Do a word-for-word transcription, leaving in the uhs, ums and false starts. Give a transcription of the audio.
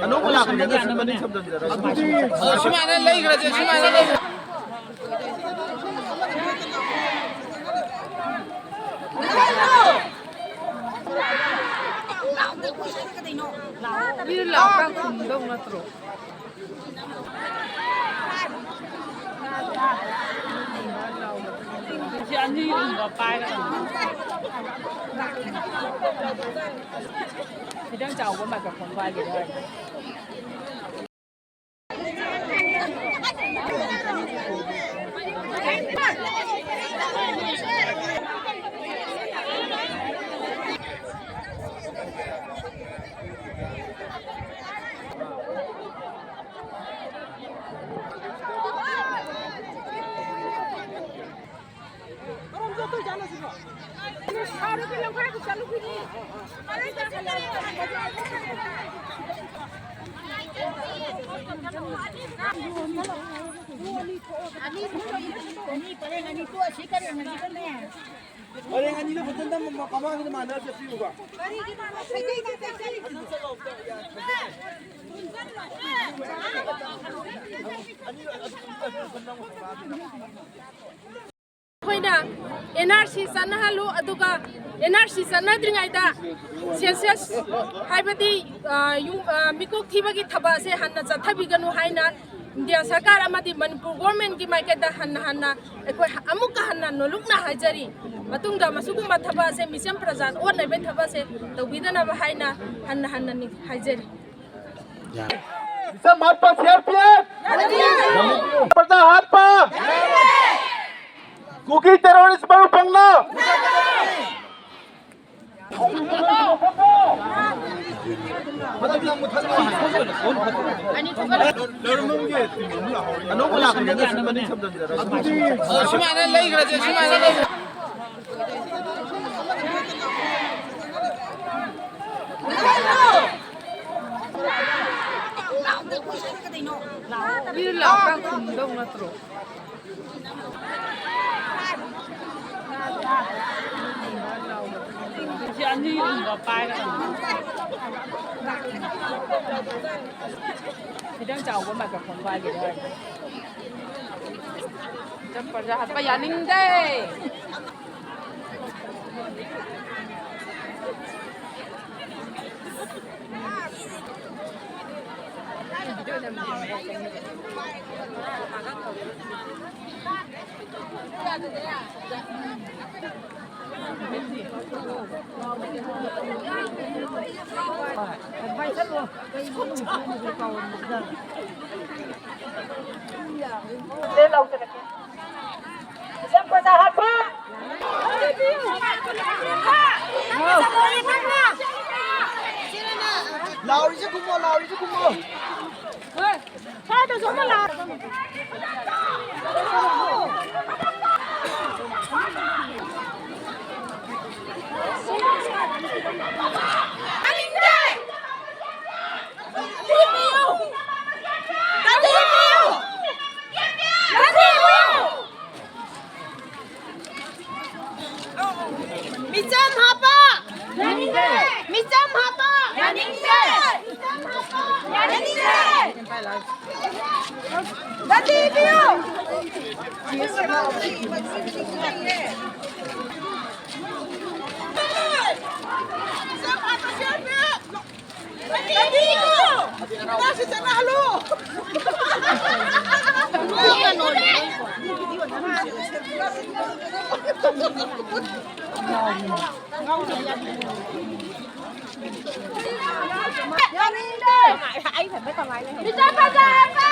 ꯑꯅꯧꯕ ꯂꯥꯛꯄꯅꯤꯅ ꯁꯤ ꯃꯅꯤꯡ ꯁꯝꯖꯟꯖꯔꯒ꯫ ꯑꯣ, ꯁꯨꯃꯥꯏꯅ ꯂꯩꯈ꯭ꯔꯁꯦ, ꯁꯨꯃꯥꯏꯅ ꯂꯩꯈ꯭ꯔꯁꯦ꯫ ꯃꯤꯅ ꯂꯥꯎꯔꯀꯥꯟ ꯈꯨꯝꯗꯧ ꯅꯠꯇ꯭ꯔꯣ? ꯁꯤ ꯑꯅꯤꯒꯨꯝꯕ ꯄꯥꯏꯒꯗꯕꯅꯤ꯫ ꯈꯤꯇꯪ ꯆꯥꯎꯕ microphone ꯄꯥꯏꯒꯦ ꯍꯥꯏꯔꯗꯤ꯫ ꯄꯔꯦꯡ ꯑꯅꯤꯗꯣ ꯐꯖꯅ ꯃꯃꯥꯡꯒꯤꯗ ꯃꯥꯟꯅꯔ ꯆꯠꯄꯤꯌꯨꯕ꯫ ꯑꯩꯈꯣꯏꯅ NRC ꯆꯠꯅꯍꯜꯂꯨ, ꯑꯗꯨꯒ NRC ꯆꯠꯅꯗ꯭ꯔꯤꯉꯩꯗ census, ꯍꯥꯏꯕꯗꯤ, ꯑ, ꯌꯨꯝ, ꯑ, ꯃꯤꯀꯣꯛ ꯊꯤꯕꯒꯤ ꯊꯕꯛ ꯑꯁꯦ ꯍꯟꯅ ꯆꯠꯊꯕꯤꯒꯅꯨ ꯍꯥꯏꯅ ꯏꯟꯗꯤꯌꯥ ꯁꯔꯀꯥꯔ ꯑꯃꯗꯤ ꯃꯅꯤꯄꯨꯔ governmentꯀꯤ ꯃꯥꯏꯀꯩꯗ ꯍꯟꯅ ꯍꯟꯅ ꯑꯩꯈꯣꯏ ꯑꯃꯨꯛꯀ ꯍꯟꯅ ꯅꯣꯂꯨꯛꯅ ꯍꯥꯏꯖꯔꯤ꯫ ꯃꯇꯨꯡꯗ ꯃꯁꯤꯒꯨꯝꯕ ꯊꯕꯛ ꯑꯁꯦ ꯃꯤꯆꯝ ꯄ꯭ꯔꯖꯥ ꯑꯣꯠꯅꯕꯒꯤ ꯊꯕꯛ ꯑꯁꯦ ꯇꯧꯕꯤꯗꯅꯕ ꯍꯥꯏꯅ ꯍꯟꯅ ꯍꯟꯅ ꯅꯤꯡ-, ꯍꯥꯏꯖꯔꯤ꯫ ꯃꯤꯆꯝ ꯍꯥꯠꯄ CRPF! ꯄ꯭ꯔꯖꯥ ꯍꯥꯠꯄ! ꯀꯨꯀꯤ terrorist ꯃꯔꯨꯞ ꯐꯪꯅ! ꯑꯅꯧꯕ ꯂꯥꯛꯄꯅꯤꯅ ꯁꯤ ꯃꯅꯤꯡ ꯁꯝꯖꯟꯖꯔꯒ꯫ ꯑꯣ, ꯁꯨꯃꯥꯏꯅ ꯂꯩꯈ꯭ꯔꯁꯦ, ꯁꯨꯃꯥꯏꯅ ꯂꯩꯈ꯭ꯔꯁꯦ꯫ ꯃꯤꯅ ꯂꯥꯎꯔꯀꯥꯟ ꯈꯨꯝꯗꯧ ꯅꯠꯇ꯭ꯔꯣ? ꯁꯤ ꯑꯅꯤꯒꯨꯝꯕ ꯄꯥꯏꯒꯗꯕꯅꯤ꯫ ꯈꯤꯇꯪ ꯆꯥꯎꯕ ꯃꯥꯏꯀ꯭ꯔꯣꯐꯣꯟ ꯄꯥꯏꯒꯦ ꯍꯥꯏꯔꯗꯤ꯫ ꯆꯠꯄꯁꯦ ꯍꯥꯞꯄ ꯌꯥꯅꯤꯡꯗꯦ꯫ ꯂꯥꯎꯔꯤꯁꯦ ꯈꯨꯝꯃꯣ, ꯂꯥꯎꯔꯤꯁꯦ ꯈꯨꯝꯃꯣ꯫ ꯃꯤꯆꯝ ꯍꯥꯄ! ꯌꯥꯅꯤꯡꯗꯦ! ꯃꯤꯆꯝ ꯍꯥꯄ! ꯌꯥꯅꯤꯡꯗꯦ! ꯃꯤꯆꯝ ꯍꯥꯄ! ꯌꯥꯅꯤꯡꯗꯦ! ꯗꯟꯗꯤ ꯄꯤꯌꯨ! ꯃꯤꯆꯝ ꯐꯖꯕ!